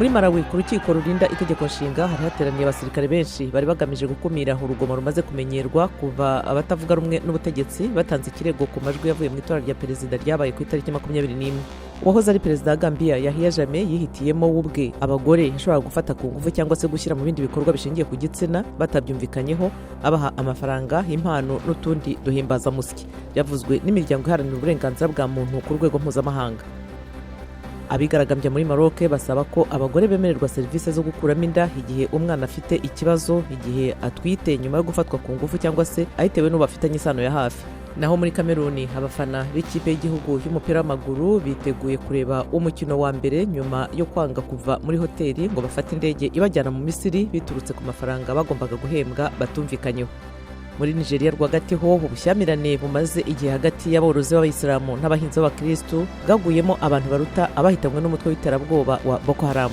Muri Malawi, ku rukiko rurinda itegeko nshinga hari hateraniye abasirikare benshi bari bagamije gukumira urugomo rumaze kumenyerwa kuva abatavuga rumwe n'ubutegetsi batanze ikirego ku majwi yavuye mu itora rya perezida ryabaye ku itariki 21. Uwahoze ari perezida wa Gambia, Yahya Jammeh, yihitiyemo we ubwe abagore yashoboraga gufata ku ngufu cyangwa se gushyira mu bindi bikorwa bishingiye ku gitsina batabyumvikanyeho, abaha amafaranga, impano n'utundi duhimbazamusyi. Byavuzwe n'imiryango iharanira uburenganzira bwa muntu ku rwego mpuzamahanga. Abigaragambya muri Maroc basaba ko abagore bemererwa serivisi zo gukuramo inda igihe umwana afite ikibazo, igihe atwite nyuma yo gufatwa ku ngufu cyangwa se ayitewe n'uwo bafitanye isano ya hafi. Naho muri Kameruni, abafana b'ikipe y'igihugu y'umupira w'amaguru biteguye kureba umukino wa mbere nyuma yo kwanga kuva muri hoteli ngo bafate indege ibajyana mu Misiri biturutse ku mafaranga bagombaga guhembwa batumvikanyeho. Muri Nigeria rwagati ho, ubushyamirane bumaze igihe hagati y'aborozi b'abayisilamu n'abahinzi b'abakirisitu bwaguyemo abantu baruta abahitanywe n'umutwe w'iterabwoba wa Boko Haram.